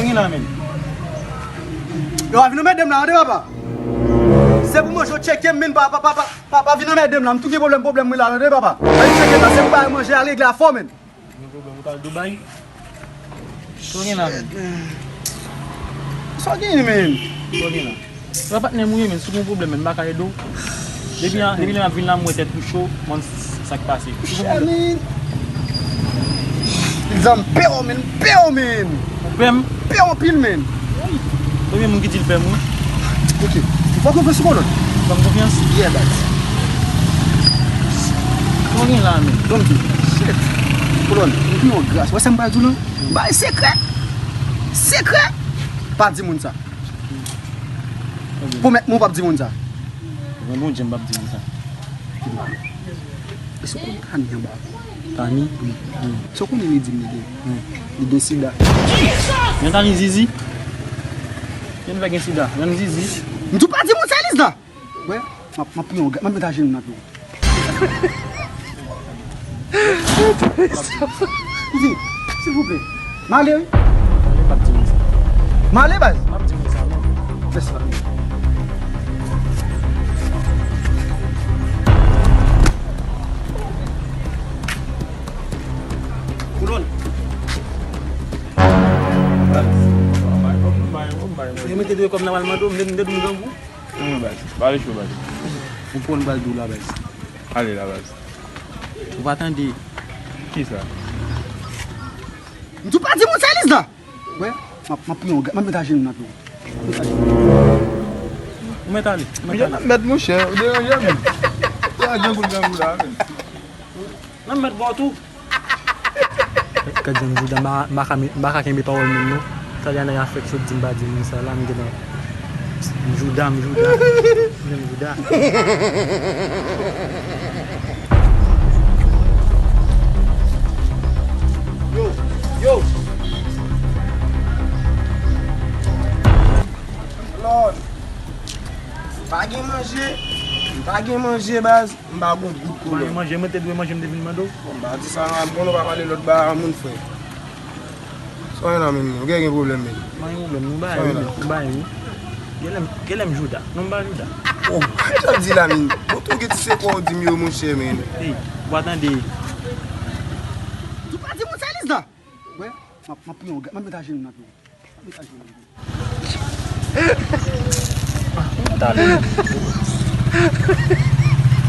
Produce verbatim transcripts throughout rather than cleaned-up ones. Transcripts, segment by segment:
Gen la, men. Yo, pa vin anmède m la, tande, papa. Se pou manje w tcheke m, men pa, pa, pa, pa, pa, pa vin anmède m la. M tou gen pwoblèm, pwoblèm mwen la, tande, papa. Pa vin tcheke m la, se pou bay manje a regle afè w, men. Gen pwoblèm, ou t al Dubai? Sa w gen la, men? Sa w gen, men? Sa w gen la? Sa patnè m ou ye, men, si w gen yon pwoblèm, men, m pa ka ede w. Depi an, depi lè m ap vin la, m wè tèt ou cho, m konn sa k pase. Si w gen yon pwoblèm. Egzanp, pè w, men, pè w, men. Ou pè m? Pè w anpil, men. Premye moun ki di l pè m, wi. Ok. Ou fè konfyans sou kolòn? Ou fè m konfyans? Yeah, baz. Sa w gen la, men? Ban m di. Shit. Kolòn, ou gen yon gras. Wè sa m pral di w lan? Bay sekrè. Sekrè. Pa di moun sa. Pwomèt mwen ou p ap di moun sa. Mwen Bondye m p ap di moun sa. Èske w konn Tani anba? Tani? Wi. Èske w konnen li di m li gen? Wi. Li gen sida. Jan Tani zizi? Jan fè gen sida? Jan zizi? M di w pa di moun sa, Elisa! Wè, m ap, m ap priye w, m ap met ajenou nan pye w. Koute, silvouplè. M ale, wi. M ale, p ap di moun sa. M ale, baz. M ap di moun sa, non. Fè sa. Koulon. Baz. Ou mete de kòb nan mal mande w, m te, m te di w grangou. Non, baz. Pale cho, baz. Ou konn baz di w la, baz. Ale la, baz. Ou pa tande. Kisa? M di w pa di moun sa, Elisa! Wè, m ap, m ap priye w, m ap met ajenou nan pye w. Ou mèt ale, ou mèt ale. Mèt monchè, ou deranje m. Sa grangou grangou la, men. Nan mèt bò tou. Gad jan m Jouda, m pa, m pa ka, m pa ka kenbe pawòl menm non. Talè a nèg a fèk sot di m pa di moun sa la, m gentan, m Jouda, m Jouda. M Jouda. Yo, yo. Lòd. Pa gen manje, pa gen manje, baz. M pa gon goud kolòn. Manje, manje, mwen te dwe manje, m te vin mande w. Bon, m pa di sa, m konnen w pa pale lòt ba a moun, frè. Sa w gen la, menm, ou gen, gen pwoblèm, menm. Mwen gen pwoblèm, nou ba wi, nou ba wi. Genlè m, genlè m Jouda. Non, m pa Jouda. Oh, sa w di la, menm? Bon, tou gen ti sekrè w di m yo, monchè, menm. Ey, ou pa tande. Ou pa di moun sa, Elisa? Wè, m ap, m ap priye w, m ap met ajenou nan pye w.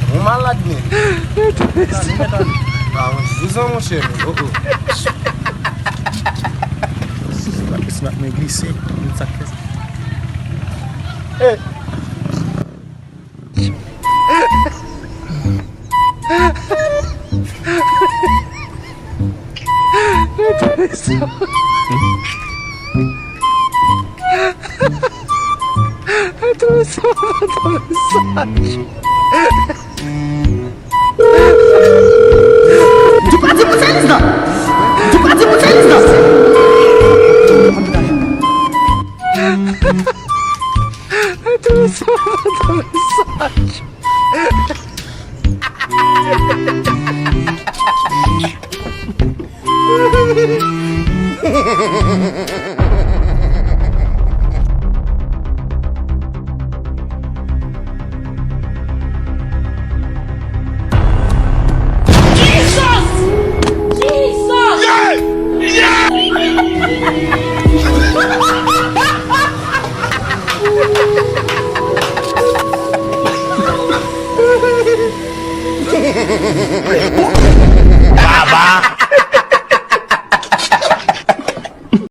Ou malad, men. Ah, mwen vouzan, monchè, men. Oh, oh. Smak mwen glise, men sa k fè sa. Hey.